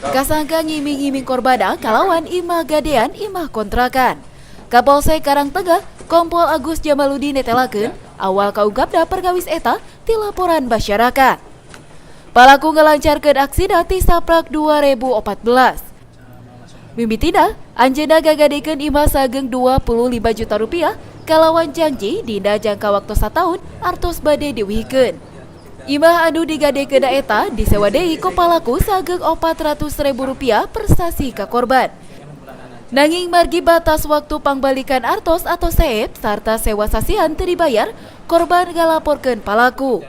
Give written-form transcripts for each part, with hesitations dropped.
Kasangka ngiming-ngiming korbana kalawan imah gadean, imah kontrakan. Kapolsek Karangtengah, Kompol Agus Jamaludin, netelakeun awal kaungkapna perkawis eta ti laporan masyarakat. Palaku ngelancarkeun aksina ti saprak 2014. Mimitina, anjeunna ngagadekeun imah saageng 25 juta rupiah kalawan janji dina jangka waktu satahun artos bade diuihkeun. Imah anu digadekeun eta disewa deui ku palaku saageng 400 ribu rupiah per sasi ka korban. Nanging margi batas waktu pangbalikan artos atau seep sarta sewa sasihan teu dibayar, korban ngalaporkeun palaku.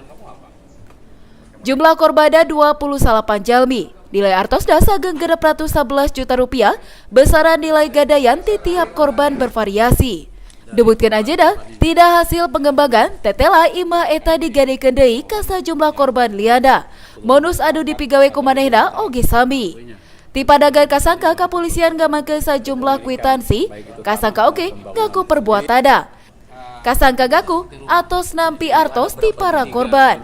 Jumlah korbana 28 jalmi. Nilai artosna saageng 611 juta rupiah, besaran nilai gadaian ti tiap korban bervariasi. Dibuktikan aja tidak hasil pengembangan, tetela imah eta digadekeun deui ka sajumlah korban liana. Modus anu dipigawe ku manehna oge sami. Ti padagan kasangka, kepolisian ngamankeun sajumlah kwitansi, kasangka oge ngaku perbuatanna. Kasangka ngaku atos nampi artos ti para korban.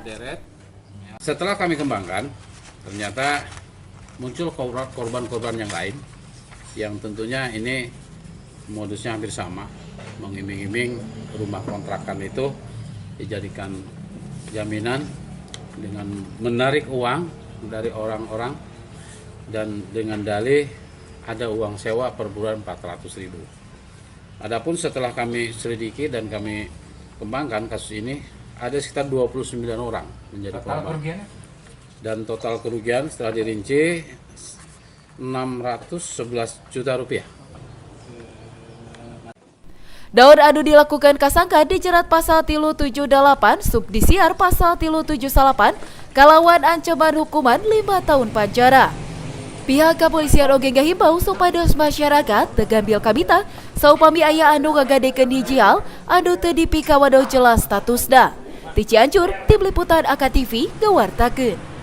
Setelah kami kembangkan, ternyata muncul korban-korban yang lain yang tentunya ini modusnya hampir sama, mengiming-iming rumah kontrakan itu dijadikan jaminan dengan menarik uang dari orang-orang dan dengan dalih ada uang sewa per bulan 400 ribu. Adapun setelah kami selidiki dan kami kembangkan kasus ini, ada sekitar 29 orang menjadi Total korban. Kerugiannya? Dan total kerugian setelah dirinci 611 juta rupiah. Daun anu dilakukan kasangka dijerat pasal 378 subdisiar pasal 378 kalawan ancaman hukuman 5 tahun penjara. Pihak kepolisian oge ngahimbau supados masyarakat teu gambil kabita saupami aya anu ngagadekeun hiji hal anu teu dipikawaduh jelas statusna. Ti Cianjur, Tim Liputan AKTV ngawartakeun.